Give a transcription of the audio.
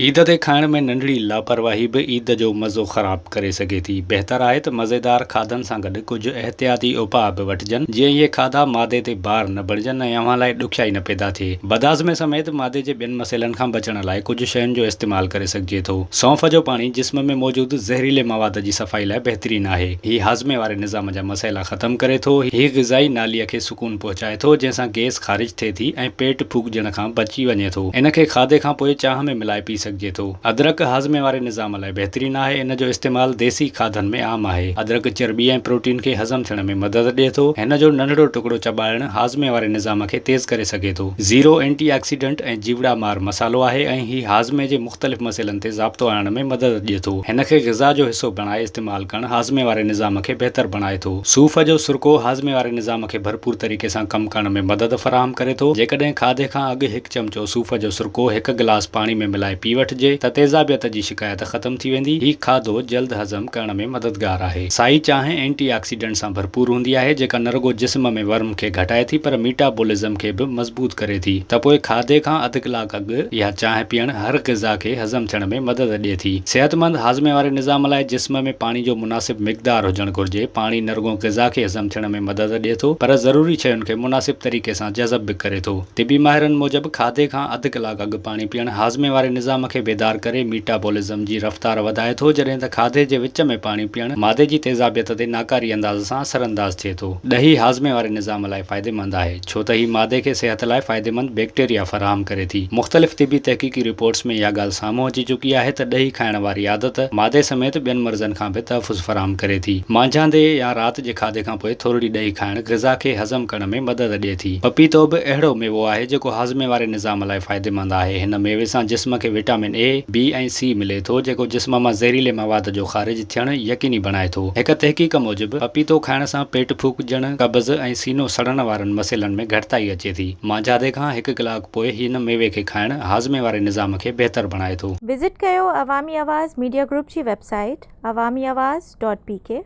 عيد تي کائڻ ۾ ننڍڙي لاپرواهي به عيد جو مزو خراب ڪري سگهي ٿي. بهتر آهي ته مزيدار کاڌن سان گڏ ڪجهه احتياطي اپاء به وٺجن، جيئن اهي کاڌا معدي تي بار نه بڻجن ۽ اوهان لاء ڏکيائي نه پيدا ٿئي. بدهاضمي سميت معدي جي ٻين مسئلن کان بچڻ لاء ڪجهه شين جو استعمال ڪري سگهجي ٿو. سونف جو پاڻي جسم ۾ موجود زهريلي مواد جي صفائي لاء بهترين آهي. هي هاضمي واري نظام جا مسئلا ختم ڪري ٿو. هي غذائي ناليء کي سڪون پهچائي ٿو، جنهن سان گيس خارج ٿئي ٿي ۽ پيٽ ڦوڪجڻ کان بچي وڃي ٿو. ان کي کاڌي کان پوء چانهه ۾ ملائي پي سگهجي ٿو. ادرڪ هاضمي واري نظام لاء بهترين آهي. ان جو استعمال ديسي کاڌن ۾ عام آهي. ادرڪ چرٻي ۽ پروٽين کي هضم ٿيڻ ۾ مدد ڏئي ٿو. هن جو ننڍڙو ٽڪڙو چٻاڙڻ هاضمي واري نظام کي تيز ڪري سگهي ٿو. زيرو اينٽي آڪسيڊنٽ ۽ جيوڙا مار مصالحو آهي ۽ هي هاضمي جي مختلف مسئلن تي ضابطو آڻڻ ۾ مدد ڏئي ٿو. هن کي غذا جو حصو بڻائي استعمال ڪرڻ هاضمي واري نظام کي بهتر بڻائي ٿو. صوف جو سرڪو هاضمي واري نظام کي ڀرپور طريقي سان ڪم ڪرڻ ۾ مدد فراهم ڪري ٿو. جيڪڏهن کاڌي کان اڳ هڪ چمچو صوف جو سرڪو هڪ گلاس پاڻي ۾ ملائي پي وٺجي ته تيزابيت جي شڪايت ختم ٿي ويندي. هي کاڌو جلد هضم ڪرڻ ۾ مددگار آهي. سائي چانهه اينٽي آڪسيڊنٽ سان ڀرپور هوندي آهي جيڪا نه رڳو جسم ۾ ورم کي گهٽائي ٿي پر ميٽابولزم کي به مضبوط ڪري ٿي ته پوء کاڌي کان اڌ ڪلاڪ اڳ اها چانهه پيئڻ هر غذا کي هضم ٿيڻ ۾ مدد ڏئي ٿي. صحتمند هاضمي واري نظام لاء جسم ۾ پاڻي جو مناسب مقدار هجڻ گهرجي. پاڻي نه رڳو غذا کي هضم ٿيڻ ۾ مدد ڏئي ٿو پر ضروري شين کي مناسب طريقي سان جذب به ڪري ٿو. طبي ماهرن موجب کاڌي کان اڌ ڪلاڪ اڳ پاڻي پيئڻ هاضمي واري نظام کي بيدار ڪري ميٽابولزم جي رفتار وڌائي ٿو جڏهن ته کاڌي جي وچ ۾ پاڻي پيئڻ معدي جي تيزابيت تي ناڪاري انداز سان اثرانداز ٿئي ٿو. ڏهي هاضمي واري نظام لاء فائديمند آهي. ڇو ته هي معدي کي صحت لاء فائديمند بيڪٽيريا فراهم ڪري ٿي. مختلف طبي تحقيقي رپورٽس ۾ اها ڳالهه سامهون اچي چڪي آهي ته ڏهي کائڻ واري عادت معدي سميت ٻين مرضن کان به تحفظ فراهم ڪري ٿي. مانجهاندي يا رات جي کاڌي کان پوء ٿورڙي ڏهي کائڻ غذا کي هضم ڪرڻ ۾ مدد ڏئي ٿي. پپيتو به اهڙو ميوو آهي جيڪو هاضمي واري نظام لاء فائديمند آهي. هن ميوي سان جسم کي وٽامن اي، بي ۽ سي ملي ٿو جيڪو جسم مان زهريلي مواد جو خارج ٿيڻ يقيني بڻائي ٿو. هڪ تحقيق موجب، پپيتو کائڻ سان پيٽ ڦوڪجڻ، قبض ۽ سينو سڙڻ وارن مسئلن ۾ گهٽتائي اچي ٿي. مانجهادي کان هڪ ڪلاڪ پوء هن ميوي کي کائڻ هاضمي واري نظام کي بهتر بڻائي ٿو. وزٽ ڪيو عوامي آواز ميڊيا گروپ جي website Awami Awaz dot P K.